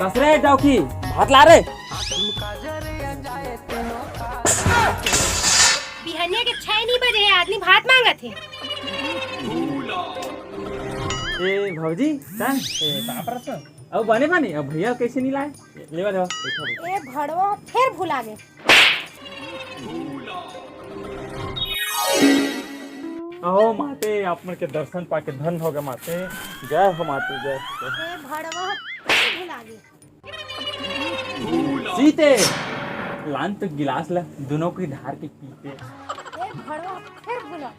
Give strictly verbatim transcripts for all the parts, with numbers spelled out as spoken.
कसरे जाओ की भात ला रे। बिहनिया के छह नहीं बजे हे, आदमी भात मांगत हे। ए भौजी, तैं? ए, का परस? अउ बने बने, अब भैया कैसे नहीं लाए? लेवा, लेवा, बैठा, बैठा। ए भड़वा, फेर भुला गे। अहो माते, आप मन के दर्शन पाके धन हो गे माते। जय हो माते, जय हो। ए भड़वा, फेर भुला गे। सीते, लान तो गिलास ला, दोनों की धार के पीते। ए भड़वा, फेर भुला।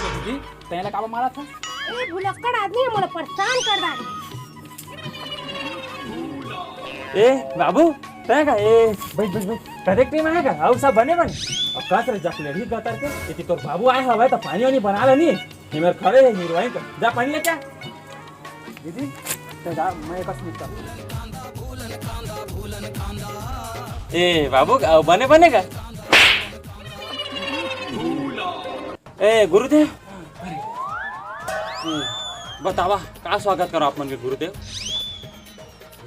दीदी, तैं ला काबर मारत हस? ए भुलक्कड़ आदमी हे, मोला परेशान कर डारे। ए बाबू, तैं का? ए, बैठ, बैठ, बैठ। कतेक टाइम आए का? अउ सब बने बने? अब कस रे, जा लेड़ही गतर के, एती तोर बाबू आए हवय, त पानी वानी बना लेनी। ये मेर खड़े हे हीरोइन का, जा पानी लेके आ। दीदी, तैं जा, मैं एक मिनट कर। ए बाबू, अउ बने बने का? ए गुरुदेव, अरे, ए, बतावा, का स्वागत करो आप मन के गुरुदेव?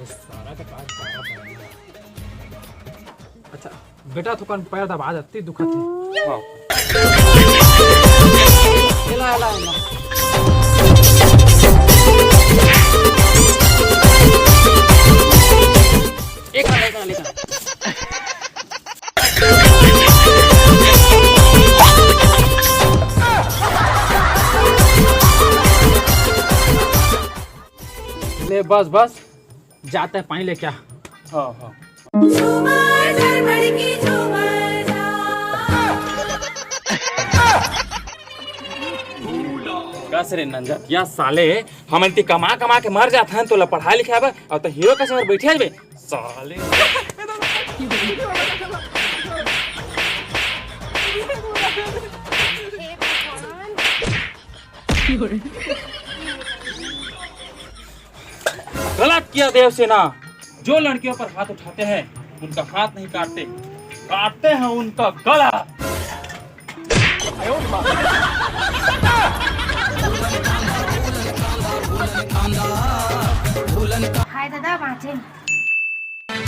ये सारा का काम सारा बन गया। अच्छा, बेटा, थोकन पैर दबा देती, दुखत हे। हाँ। एला, एला, एला। एक मिनट, एक मिनट, एक मिनट। ले, बस, बस। जाते पानी लेके आ। हाँ, हाँ। झूमर झर भड़की झूमर झर। कस रे नंजर, या साले, हमन ती कमा कमा के मर जात हन, तोला पढ़ाई लिखाए बर, अउ तो हीरो कस बर बैठे हवे, साले। गलत किया देवसेना, जो लड़कियों पर हाथ उठाते हैं उनका हाथ नहीं काटते, काटते हैं उनका गला। हाय दादा, बाँचे।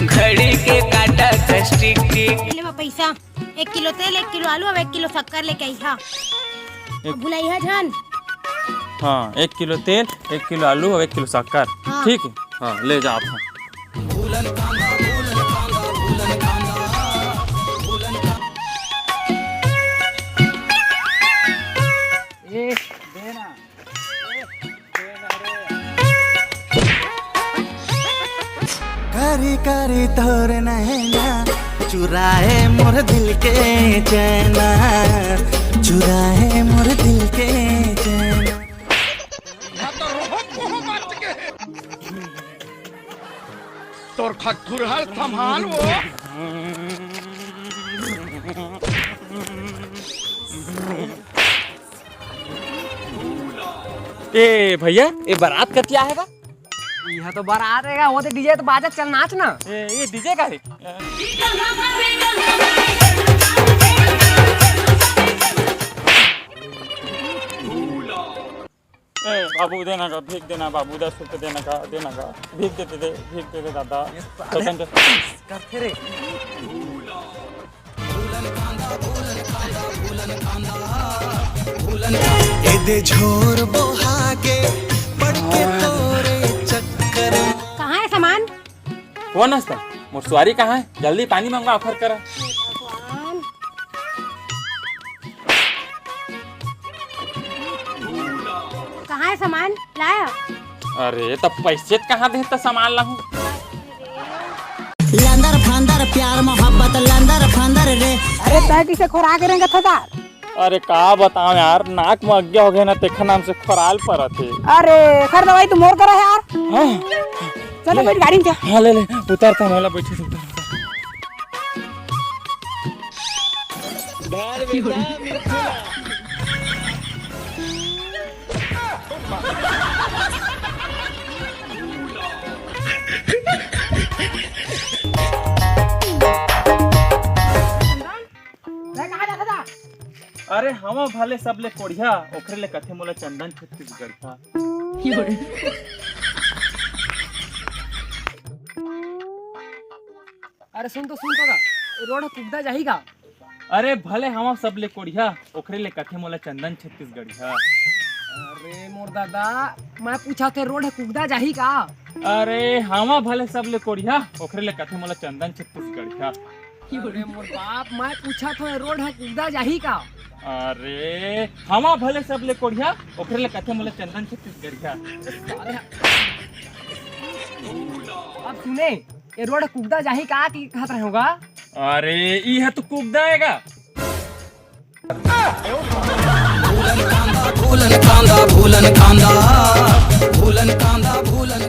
घड़ी के काटा कस टिक टिक। ले बा पैसा, एक किलो तेल, एक किलो आलू, अब एक किलो शक्कर लेके आई हा। एक अब भुलाइहा झन। हाँ, एक किलो तेल, एक किलो आलू अउ एक किलो शक्कर। हाँ। ठीक है, हाँ, ले जा आप। हाँ। ए, दे ना। कारी कारी तोर नैना चुराए मोर दिल के चैना, चुराए मोर दिल के चैना। तोर खतखुरहर संभाल वो। ए भैया, ए बारात कतिया हे गा? इहाँ तो बारात हे गा, वो तो डीजे तो बाजत, चल नाच ना। ए, ये डीजे का है? ए, बाबू, देना का, भीख देना बाबू, दस रुपये देना का, देना का, भीख दे दे, भीख दे दे दादा। ये साले तो चल, चल। करते रे। एदे झोर बोहा के पड़ के तोरे चक्कर में। कहाँ हे सामान? कौन हस तैं? मोर सुवारी कहाँ हे? जल्दी पानी मंगवा, offer करा। भगवान। कहाँ हे सामान? लाया? अरे, त पैसे कहाँ दे त सामान लाहूँ? लंदर फंदर प्यार मोहब्बत लंदर फंदर रे। अरे, तैं कइसे खोरा के रेंगत हस यार? अरे का बतावं यार, नाक म अग्या हो गे ना, तेखर नाम से खोराल परत हे। अरे, एखर दवाई तो मोर करा हे यार। हाँ। चल ले। बैठ गाड़ी में चल। हाँ, ले, ले, उतर त, मोला बैठे से उतर, उतर। अरे हवा भले सबले कोढ़िया, ओखरे ले कथे मोला चंदन छत्तीसगढ़िया। अरे सुन तो, सुन तो गा, ए रोड ह कुकदा जाही का? अरे भले हवा सबले कोड़िया, ओखरे ले कथे मोला चंदन छत्तीसगढ़िया। अरे मोर दादा, मैं पूछा थे रोड ह कुकदा जाही का? अरे हवा भले सबले कोड़िया, ओखरे ले कथे मोला चंदन छत्तीसगढ़िया। अरे मोर बाप, मैं पूछा थे रोड ह कुकदा जाही का? अरे हवा भले सबले कोड़िया, ओखरे ले कथे मोला चंदन छत्तीसगढ़िया। अब सुने, ए रोड कुकदा जाही का कि कहत रहे होगा? अरे ई ह तो कुकदा आएगा। भूलन कांदा, भूलन कांदा, भूलन कांदा, भूलन कांदा, भूलन